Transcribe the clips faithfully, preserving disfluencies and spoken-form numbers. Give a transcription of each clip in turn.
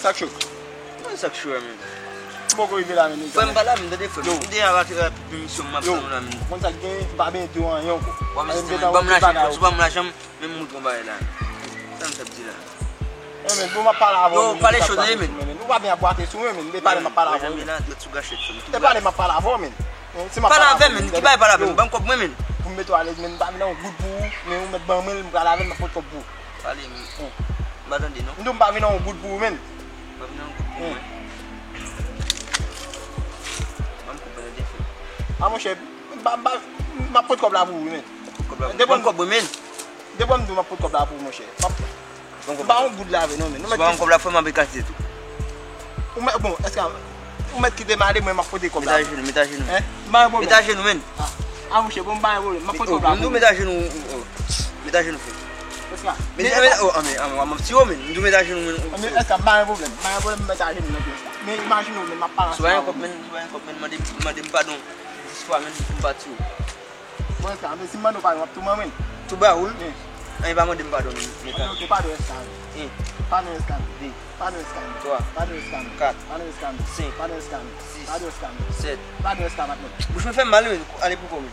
Sa k cho? Mwen sa k cho a, men. M poko rive la, men. Frè m, pa la, men, tande, frè m. Yo. M te a rate rapid misyon m ap tann ou la, men. Konn sa k gen, m pa benyen di w anyen ankò. Wè, men, ban m lajan, ban m lajan, men m moutre yon bagay la. Sa m t ap di la. Yo, men, bon, m ap pale avè w, men, pale cho, tande, men. Ou pa byen ap bwate sou mwen, men. E pale m ap pale avè w, men. E pale m ap pale avè w, men. Si m ap pale avè w, men, ki bagay pale avè m? Ban m kòb mwen, men. Pou m mete w alèz, men, m pa vin nan yon goud pou ou, men ou mèt ban mwen l, m pral avè l, m ap pot kòb pou ou. Pale, men. M pa tande, non. M di w m pa vin nan yon goud pou ou, men. M pa vin nan yon goud pou mwen. Ban m kòb mwen, tande, frè. A, monchè, m pa, m pa, m ap pot kòb la pou ou, men. Pot kòb la pou mwen. Ban m kòb mwen, men. Depi m di w m ap pot kòb la pou ou, monchè. M ap, m pa yon goud la avè non, men. Si w pa yon kòb la, frè m, m ap ekate tou. Ou mèt, bon, èske ou mèt kite m ale, mwen m ap pote kòb la. Mete ajenou, mete ajenou. Hein? M pa gen pwoblèm. Mete ajenou, men. A, a, monchè, bon, m pa gen pwoblèm. M ap pote kòb la. M di w mete ajenou, oh. Mete ajenou, frè. Èske, men, men, oh, a, men, a, m ap tiye w, men. M di w mete ajenou, men. A, men èske m pa gen pwoblèm? M pa gen pwoblèm, m mete ajenou nan pyès la. Men imajine w, men, m ap pale ansanm avè w. Si w pa gen kòb, men, si w pa gen kòb, men, mande, mande m padon. Dis fwa, men, m pa tiye w. Bon, èske, men si m mande w padon, w ap tou manmen l? Tou ba ou l. Anyen pa mande m padon, men. Ok, padon èske. Padon èske. Padon èske. Twa. Padon èske. Kat. Padon èske. Senk. Padon èske. Sis. Padon èske. Sèt. Padon èske, men. Bouch mwen fè m mal, men. Ale pou kò, men.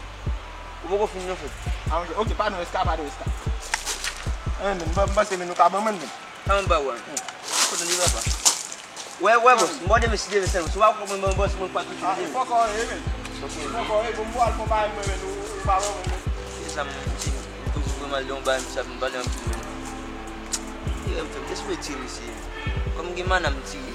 Ou poko fin non, frè. A, ok, padon èske, padon èske. Anyen, men, m panse, men, nou ka ban mwen, men. Sa mwen ba ou a. Kote li, papa? Wè, wè, bòs. M ba w de men, si Dye vle sèlman. Si w pa konprann mwen, bòs, mwen pa touche w de men. Fòk ou ye, men. Ok. Fòk ou ye. Bon, m pral fè yon bagay mwen, men, ou pa wè mwen, men. Se sa, m di, m konn pral de yon bagay, m sa, m pale anpil, men. Tire m, fè m, lèse m tire mesye. Kòm gen mana, m tire.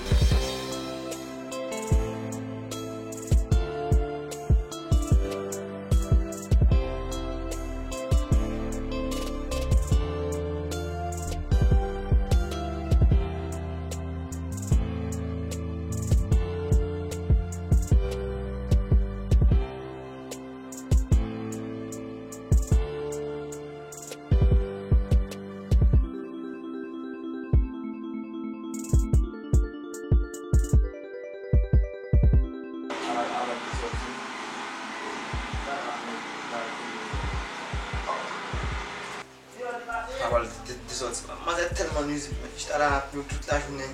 Aval de, de sòti. Manzè tèlman nwizib, men. Chita la ap nou tout lajounen.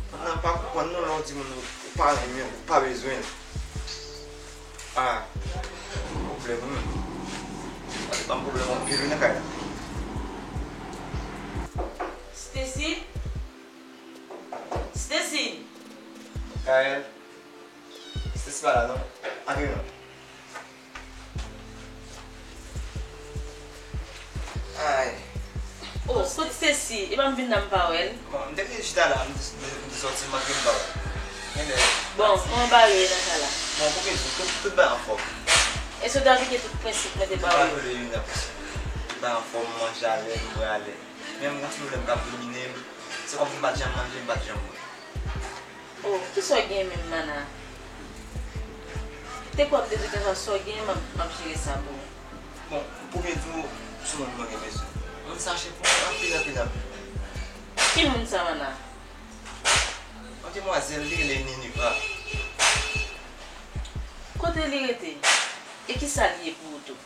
Moun nan pa konprann non, lè w di moun ou pa renmen, ou pa bezwen l. Ah, pwoblèm wi. Sa se pa yon pwoblèm anpil wi nan kay la. Stacy? Stacy? Kael? Stacy pa la non. Antre non. Ay. Oh, kot Stacy? Epa m vin la m pa wè l. Bon, m te vin chita la, m te, m te sòti, m antre m pa wè l. Bon, kòman bagay yo ye nan kay la? Bon, pou byen di w, tout, tout bagay anfòm. Èske w te aplike tout prensip mwen te ba w yo? Tout bagay anfòm, m manje alè, m bwè alè. Men m gon ti pwoblèm k ap domine m. Se kòmsi m pa t janm manje, m pa t janm bwè. Oh, kisa w gen menm, Mana? Te kwè m de tout fason sa w gen, m ap, m ap jere sa pou ou. Bon, pou byen di w, se yon moun mwen gen bezwen. Moun sa chè pou mwen anpil, anpil, anpil. Ki moun sa, Mana? Yon demwazèl, li rele Niniva. Kote li rete? E kisa li ye pou ou tou?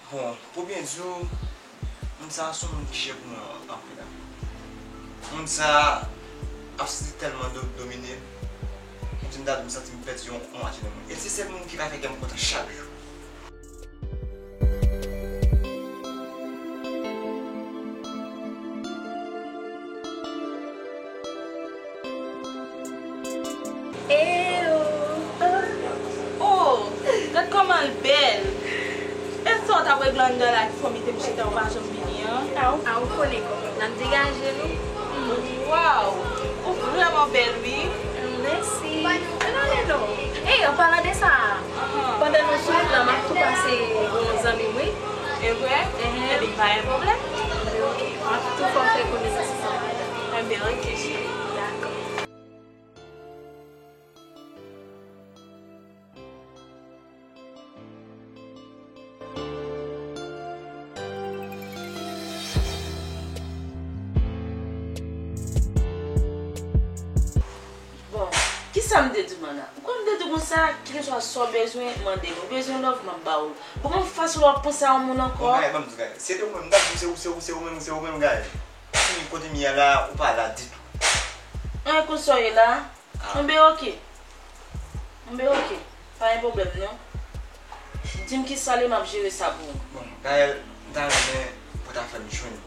Bon, pou byen di w, moun sa a se yon moun ki chè pou mwen anpil, anpil. Moun sa a ap santi tèlman do-, domine m, kòmsi m ta di m santi m pèdi yon, yon mwatye nan mwen. E se sèl moun ki ka fè kè m kontan chak jou. Eyo! Oh, gad kòman l bèl! E sa w t ap regle anndan la ki fè w mete m chita, ou pa janm vini an? A, ou, a, ou konnen kòman n ap degaje nou. Waw! Ou vrèman bèl, wi! Mèsi! Men ale non! Ey, an palan de sa, pandan nou sou wout la, m ap tou pase yon zanmi m, wi. E vre? Enhen. Ebyen, pa gen pwoblèm. Enben, oke. M ap tou fè w fè konesans ansanm avè l. Enben, oke, cheri. Dakò. Bon, kisa m te di w, Mana? Ou kwè m te di w konsa, kèlkeswa sa w bezwen, mande m. Ou bezwen love, m ap ba ou l. Bon, men fason w ap panse a yon moun ankò. Bon, Gaëlle, ban m di w, Gaëlle. Si se te ou menm, m t ap di w se ou, se ou, se ou menm, se ou menm, Gaëlle. Fini kote m ye a la, ou pa la ditou. An, konsa w ye la? Ah. Mwen ben oke. Mwen ben oke. Pa gen pwoblèm non. Di m kisa l ye, m ap jere sa pou ou. Bon, Gaëlle, m ta renmen pou w ta fè m jwenn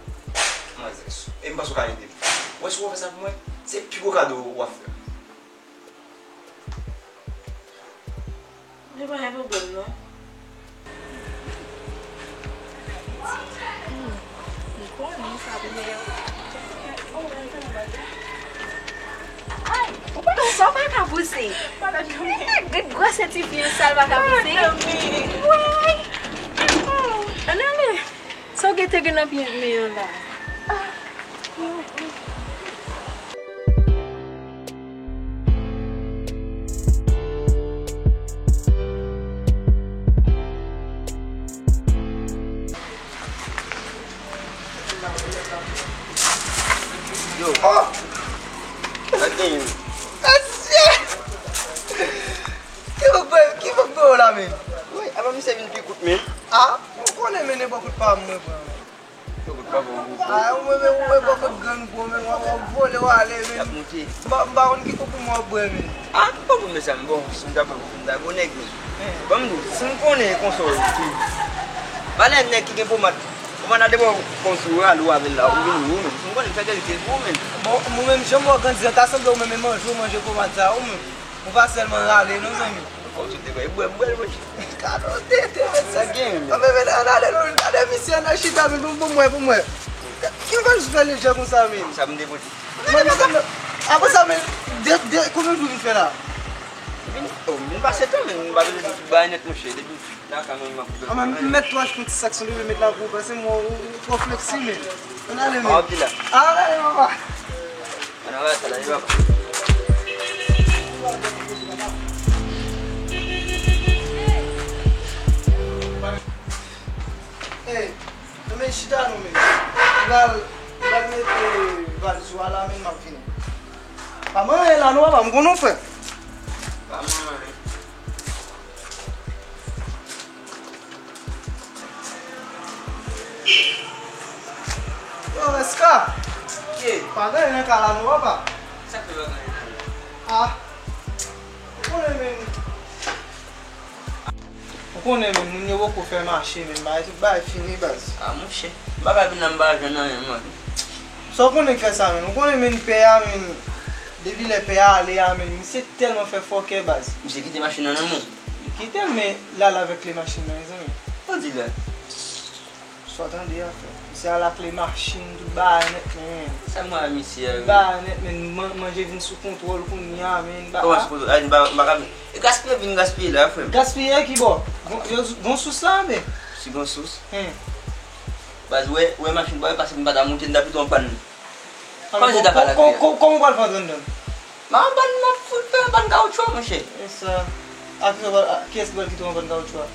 manzè. E m panse w ka ede m. Ou wè si w fè sa pou mwen, se pi gwo kado w ap fè. Li pa gen pwoblèm non. Hmm, m konnen sa pou mwen. Ay, ou pa sa w pa ka pouse. Gad gwosè tifi an, sa l pa ka pouse. Woy. Ann ale. Sa w gen te gen nan pye men an la? Yo. Oh! Sa gen? Mesye! Ki bòk bwè, ki bòk bwè w la, men? Wi, apa misye vin pi kout, men? Ah, ou konnen, men, nenpòt kout pa m mwen pran. Yo, kout pa bon, bon. Ah, ou menm, ou menm, bòk kout grenn gwo, men, w ap, w ap vole, w ale, men. Y ap monte. M pa, m pa konn ki kout pou mwen w ap bwè, men. Ah, ki kout pou mesye, men, bon, si m ta pran, m ta gwo nèg, men. Eh. Ban m di w, si m konnen konsa w ye, valè nèg ki gen pomad, pomad la devan konsa w rale w avè l la, ou vin ou menm. Si m konnen m fè verite l pou ou menm. Bon, ou menm, jan m wè w grandi an, ta sanble ou menm e manje w manje pomad sa, ou menm. Ou pa sèlman rale non, zanmi. Fò w sot devan, e bwè, bwè l, monchè. Gade yon tete, men. Sa gen, men. Anben, men, ann ale non, gade misye, ann al chita, men, pou, pou mwen, pou mwen. Ki w fè jis fè lejè konsa, men? Sa m te pote. Men, men, men, apre sa, men, de, de, konbyen jou vin fè la? Vin, oh, vin pase tan, men, m pa bezwen tout bagay nèt, monchè. Depi la, kanmenm, m ap... Anben, m met twa kon ti sak sou li, men, met la pou ou, paske mwen, ou, ou twò fleksi, men. Ann ale, men. Ah, ok, la. Ann ale, papa. Ann ale, sa la, li va. Hey, men chita non, men. M pral, m pral mete valiz ou a la, men m ap vini. Pa manyen la non, papa, m konnen w fè. Pa manyen. Yo, Eska! Ye. Pa gen anyen nan kay la non, papa. Sa k fè pa gen anyen nan kay la? Ah. Ou konnen, men. Ou konnen, men, moun yo poko fè mache, men, bagay, tout bagay fini, baz. Ah, monchè. M pa ka vin la, m pa jwenn anyen, man. Sa w konnen k fè sa, men? Ou konnen, men, pè a, men, depi lè pè a ale a, men, misye tèlman fè fòkè, baz. Misye kite machin nan nan men w? Li kite l, men l al avèk kle machin nan, mezanmi. Ou di la? Sa w tande a, frè? Misye al ak kle machin, tout bagay nèt, men. Sa m wè misye a, wi. Bagay nèt, men, man-, manje vin sou kontwòl kounye a, men. Kòman sou kontwòl? Ay, m pa, m pa ka vin. E gaspiye vin gaspiye la, frè m. Gaspiye ki bò? Gon, yo, gon sous la, men. Si gon sous? Hen. Baz, wè, wè machin pa pase, m pa ta monte, m ta pito an pàn. Kòman se ta pale ak li a? Kòman w pral fè antre anndan l? M a anba n, m ap fout fè anba n kawotchou a, monchè. E sa. A kisa w pral, a, kiyès ki pral kite w anba n kawotchou a?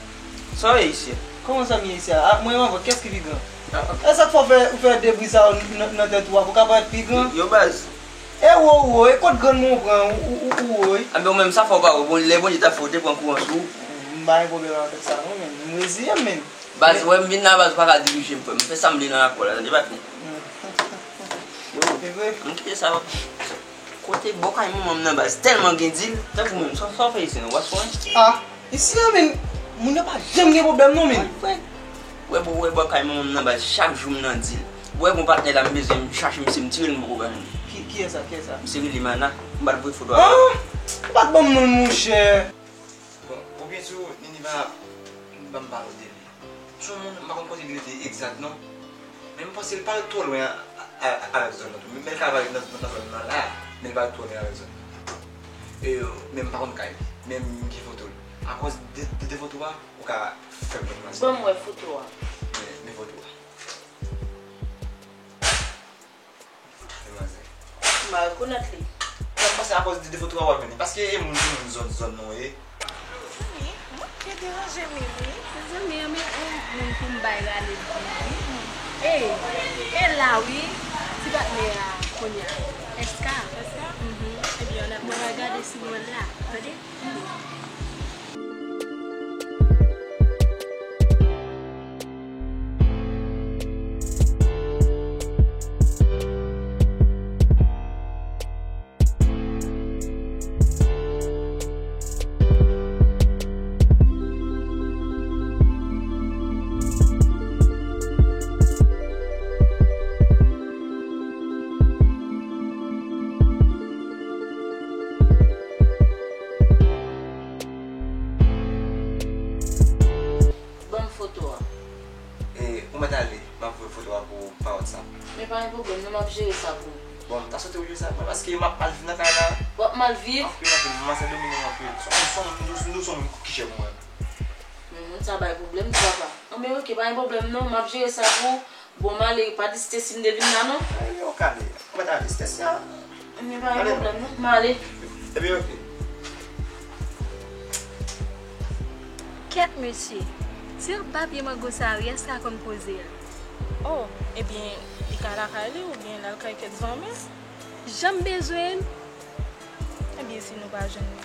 Sa w ye isi a? Kòman sa m ye isi a? A, mwen menm avè w, kiyès ki pi gran? E sa k fè w fè, ou fè debri sa yo nan, nan tèt ou a, pou w ka parèt pi gran? Yo, baz. E wo, wo, e kot grann mwen w pran, ou, ou, ou, wo, wi. Anben, ou menm sa fè w pa wè, bon, lè Bondye ta fè w te pran kouran sou ou. M pa gen pwoblèm avèk sa, non, men. M reziye m, men. Baz, wè m vin la, baz, ou pa ka dirije m, frè m. M fè sa m vle nan lakò la, tande, patnè. Yo, m kite sa, papa. Kote bò kay manman m nan, baz, tèlman gen dil. Tankou menm, sa, sa w fè isi, non? W ap sonnen? Ah, isi a, men, moun yo pa janm gen pwoblèm, non, men. Wè, wè, bò, wè bò kay manman m nan, baz, chak jou m nan dil. Wè, gon patnè la, m bezwen, m chache misye, m tire l, m poko wè l. Ki, kiyès sa, kiyès sa? Misye rele Mana, m pral voye foto a. Ah, ou pa t ban m non l, monchè. Bon, oubyen tou, Nini pa, pa m pale de li. Se yon moun, m pa konn kote li rete egzak non. Men m panse l pa ret twò lwen a, a, a, avèk zòn nan tou. Men l ka ret nan, nan, nan zòn nan la, men l pa ret twò lwen avèk zòn nan. E, men m pa konn kay li. Men m gen foto l. Akòz de, de, de foto a, ou ka fè m konn manzè. Ban m wè foto a. Men, men foto a. Manzè. M pa rekonèt li. Sa m panse akoz de, de foto a w ap jwenn li. Paske e moun, se moun zòn, zòn nou ye. Mezanmi, manke deranje m wi. Mezanmi, an men on moun pou m bay rale l tou wi. E, e la wi, ti patnè a kounye a. Eska. Eska? Mhm. Ebyen, n ap, mwen pral gade si mwen la. Tande? Pa gen pwoblèm, non, m ap jere sa pou ou. Bon, m ta swete w jere sa pou mwen, paske m ap mal viv nan kay la. W ap mal viv? Anpil, anpil, manzè domine m anpil. Se yon, se yon, se yon, se yon moun ki chè pou mwen. Hmm, sa bay pwoblèm, wi, papa. Anben, oke, pa gen pwoblèm, non, m ap jere sa pou ou. Bon, m ale, pa di Stacy m te vin la, non. Ay, yo, kale. Ou pa ta ale, Stacy a. Anben, pa gen pwoblèm, non, m ale. Ebyen, oke. Kèt mesye, ti papye mango sa a wi, èske a konn poze l? Oh, ebyen, li ka lakay li oubyen l al kay kèk zanmi l. Jan m bezwen l? Ebyen, si nou pa jwenn li.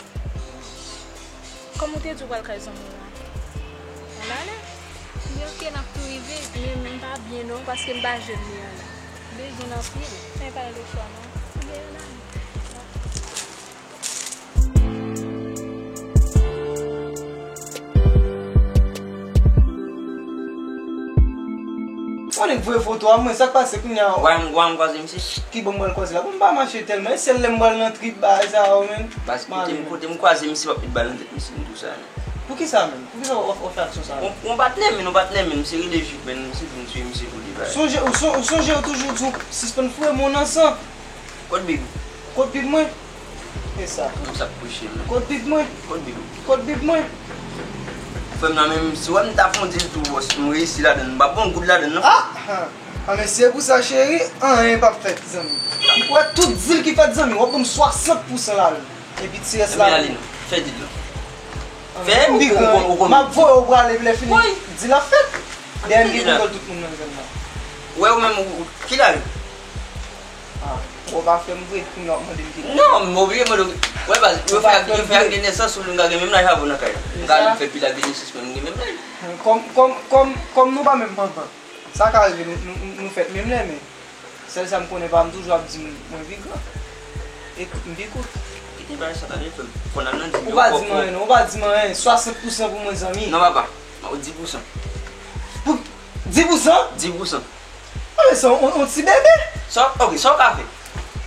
Kòm ou te di w pral kay zanmi w lan, ann ale. Ebyen, oke, n ap tou rive, men m pa byen non, paske m pa jwenn li an la. M bezwen l anpil, men pa gen lòt chwa non. Ebyen, ann ale. Yon nèg voye foto a mwen, sa k pase kounye a? Wè, m, wè, m kwaze misye. Ki bò m pral kwaze la? Bon, m pa mache tèlman. E sèl lè m pral nan trip bagay sa yo, menn. Baz, kote m, kote m kwaze misye, m ap met bal nan tèt misye, m di w sa, menn. Poukisa, menn? Poukisa w, w, w fè aksyon sa a? Yon, yon patnè, menn, yon patnè, menn. Misye rele Jip, menn. Misye vin tiye misye pou li, bagay. Sonje, ou son-, ou sonje, ou toujou di w sispann foure moun nan san. Kot bib ou? Kot bib mwen? E sa. Ou sa k preche, menn. Kot bib mwen? Kot bib ou? Kot bib mwen? Frè m nan, menm si w wè m ta fè yon dil tou, bòs, m reyisi ladann, m pa pran goud ladann, non. Ah! Ah, men se pou sa, cheri, anyen p ap fèt, zanmi. M kwè tout dil ki fèt, zanmi, w ap ban m swasant pousan ladann. Epi ti rès la. Ebyen, ale non, fè dil lan. Ah, fè, m pi gran, m ap voye w prale, lè fini, dil la fèt. Dèyè m gen kontwòl tout moun nan zòn nan. Wè, ou menm, ou, ou, ki lari? Ah, ou pa frè m vre, kounye a w ap mande m ki lari. Non, m oblije mande w. Wè, baz, yo fè, yo fè ak de nesans, ou m ka gen menm laj avè w nan kay la. M ka fè pil ak de nesans, men m gen menm laj. Kòm, kòm, kòm, kòm nou pa menm panpan, sa ka rive nou, nou, nou, nou fèt menm lè, men sèl sa m konnen, pa m toujou ap di m, mwen pi gran. E m pi kout. Kite bagay sa, tande, frè m. Fò n al nan dil yo. Ou pa di m anyen, non, ou pa di m anyen. Swasant pousan pou mwen, zanmi. Non, papa, m ap di pousan. Pou dis pousan? Dis pousan. Anben, se yon, yon ti bebe. Sa, ok, sa w ka fè?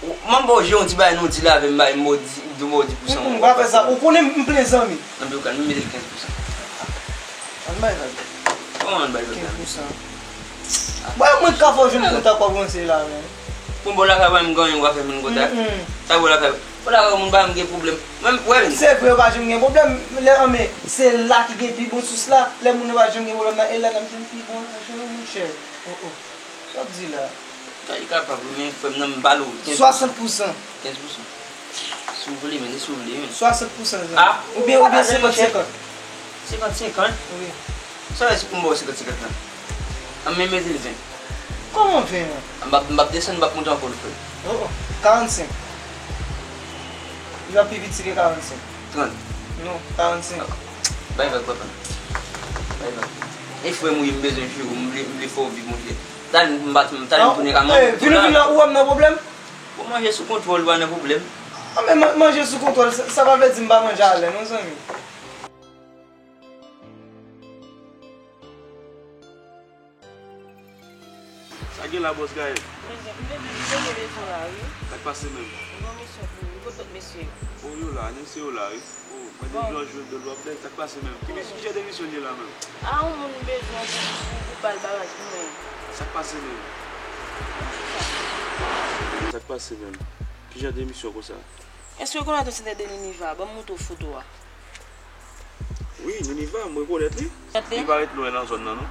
Ou, m ap ba w jere yon ti bagay, non, di la avè m, bay, m ba w di, m ba w dis pousan. Mm, mm, pa fè sa. Ou konnen m plen zanmi. Anben, ou ka, m mete l kenz pousan. Ann bay vag. Kòman ann bay vag la? Kenz pousan. Bon, mwen ka fè w jwenn kontak w ap ranse la, men. Bon, bon, lakay mwen, m gen anyen, ou ka fè m vin kontak. Mm, mm. Sa bon lakay. Bon, lakay moun pa janm gen pwoblèm. Mwen, wè, men. Se vre, yo pa janm gen pwoblèm. Lè, men, se la ki gen pi bon sous la. Lè moun yo pa janm gen pwoblèm nan, e la n ap jwenn pi bon lajan, monchè. Oh, oh. Sa w ap di la? Sa li kapab, men frè m nan m ba l ou kenz pousan. Swasant pousan. Kenz pousan. Si w vle, men, si w vle, men. Swasant pousan, zanmi. Ah, oubyen, oubyen senkant senkant. Senkant senkant? Wi. Sa vle di pou m ba w senkant senkant lan? An men mete l ven. Kòman ven an? M ap, m ap desann, m ap monte ankò, frè. Oh, oh. Karannsenk. Li va pi piti ke karannsenk. Trant. Non, karannsenk. Bay vag, papa. Bay vag. E frè m ou ye, m bezwen jere w, m vle, m vle fè w viv, monchè. Talè m pa, talè m tounen ka manje. Eh, vin ou vin la, ou wè m nan pwoblèm? Bon, manje sou kontwòl, pa nan pwoblèm. Ah, men man-, manje sou kontwòl, sa, sa pa vle di m pa manje alè, non, zanmi. Sa gen la, bòs Gaël? Prezan, m te di, m te gen bezwen la, wi. Sa k pase menm? M gen yon misyon pou ou. Kote lòt mesye yo? O, yo la, mesye yo la, wi. O, mwen te jwe jwe de lwa bèl, sa k pase menm? Ki mis-, ki jan de misyon n ye la menm? A, yon moun m bezwen pou, pou, pou bal bagay pou mwen. Sa k pase menm? Sa k pase menm? Ki jan de misyon konsa? Èske w rekonèt yon sèten de Niniva? Ban m montre w foto a. Wi, Niniva, m rekonèt li. Li pa ret lwen nan zòn nan, non.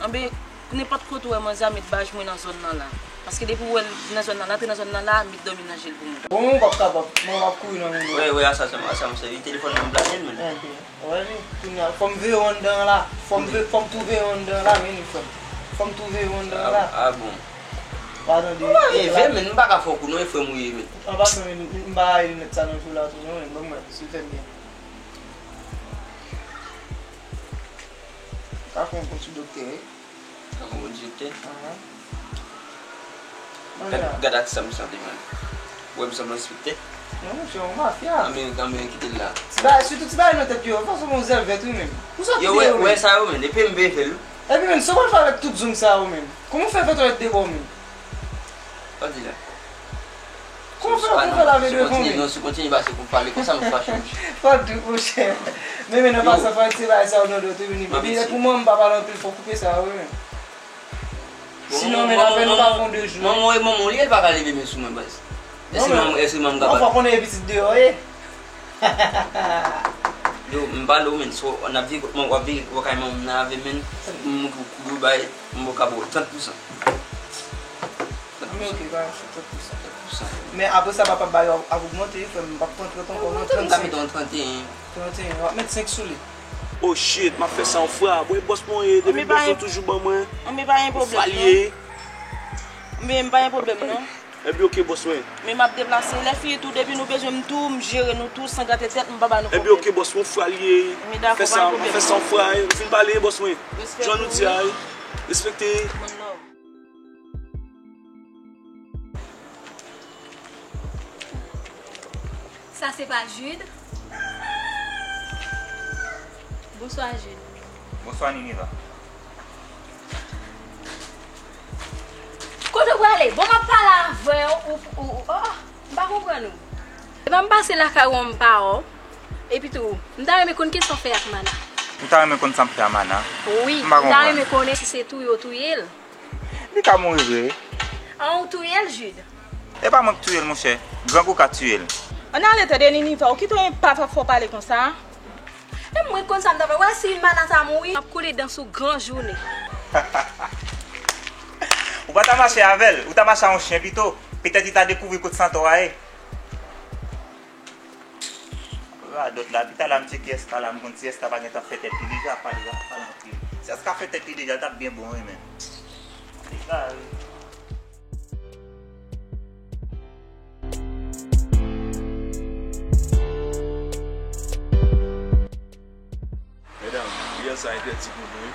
Anben, nenpòt kote w wè manzè a met baj mwen nan zòn nan la. Paske depi w wè l nan zòn nan la, antre nan zòn nan la, met dòmi nan je l pou mwen. Bon, mwen p ap kapab. Mwen p ap kouri nan men nou. Wè, wè, a sa, sa, a sa, m sèvi telefòn nan, m plake l, men. Anben, wè li, kounye a, fò m veye w anndan an la. Fò m ve-, fò m tou veye w anndan an la, men li frè m. Fò m tou veye w anndan an la. A, a bon. Pa tande. Ou pa rive, men, m pa ka fè w kou, non, e frè m ou ye, men. An pasan, men, m, m pa rayi linèt sa nan jou la tou, non, men, ban m wè, si l fè m byen. Ka fè yon bon ti doktè, wi. Ka fè yon bon ti doktè? Ahan. Gad, gad ak sa m santi, man. Ou wè m sanble enspektè? Non, monchè, yon mafya. Anben, anben, kite l la. Ti bagay, sitou ti bagay nan tèt yo, fason bon zèl vèt, wi, menm. Ou sòti yo, wè sa yo, men, epi m veye fè l. Epi, menm, sa w pral fè avèk tout zong sa yo, menm? Kòman w fè vèt ou vèt de bò, menm? Sa w di la? Kòman w fè, kòman w fè lave devan w, menm? Non, si w kontinye pase pou pale konsa, m fache, monchè. Fò w di, monchè. Men, men, nan pasan, fò w retire bagay sa yo nan do tou, vini. Epi, lè pou mwen, m pa pale anpil, fò w koupe sa, wi, menm. Sinon, men apèn ou ka fè yon de jou. Manman, manman, manman, li, li pa ka leve men sou mwen, baz. Èske manman, èske manman kapab? Fò konnen pitit deyò, e. Yo, m pale w, men, so, n ap viv, mwen, w ap viv, w ap kay manman nan avè m, men, m, m, m, bay, m ka ba w trant pousan. Men ok, ba, trant pousan. Trant pousan. Men apre sa, papa ba yo ap ogmante, frè m, m p ap pran trant ankò, non, trannsenk. M ka mete yon trannteyen. Trannteyen, w ap met senk sou li. Oh shit, m ap fè sa yon fwa. Bon, e bòs mwen ye, depi m bezwen toujou ban mwen. Anben, pa gen pwoblèm, non. Anben, pa gen pwoblèm, non. Ebyen, ok, bòs mwen. Men m ap deplase. Lè fini tou, depi nou bezwen m tou, m jere nou tou, san gate tèt, m pa ba nou pwoblèm. Ebyen, ok, bòs mwen, fwa l ye. Fè sa, fè sa yon fwa, wi. Ou fin pale, bòs mwen. Jan nou di a, wi. Respekte. One love. Sa se pa Jude? Bonswa, Jude. Bonswa, Ninira. Kote w prale? Bon, m ap pale avè w, ou, ou, ou, oh, m pa konprann ou. Epa m pase lakay ou an m pa wè w. Epi tou, m ta renmen konn kisa w fè ak Mana. Ou ta renmen konn sa m fè a Mana? Wi, m ta renmen konnen si se touye w touye l. Li ka mouri vre. An, ou touye l, Jude? E pa mwen k touye l, monchè. Grangou ka touye l. Ann ale, tande, Ninira, ou kite yon pa twòp fò pale konsa. E mwen konn sa m ta fè. Wè si Mana ta mouri, m ap koule dan sou gran jounen. Ou pa ta mache avè l, ou ta mache a yon chen pito. Petèt li ta dekouvri kot Santo a ye. Radòt la, pi ta la m tcheke Esta la, m konn si Esta pa gentan fè tèt li deja, pale, pale anpil. Si Esta fè tèt li deja, l t ap byen bon, wi, men. Egare. Medam, vyèj sa entèdi pou nou, wi.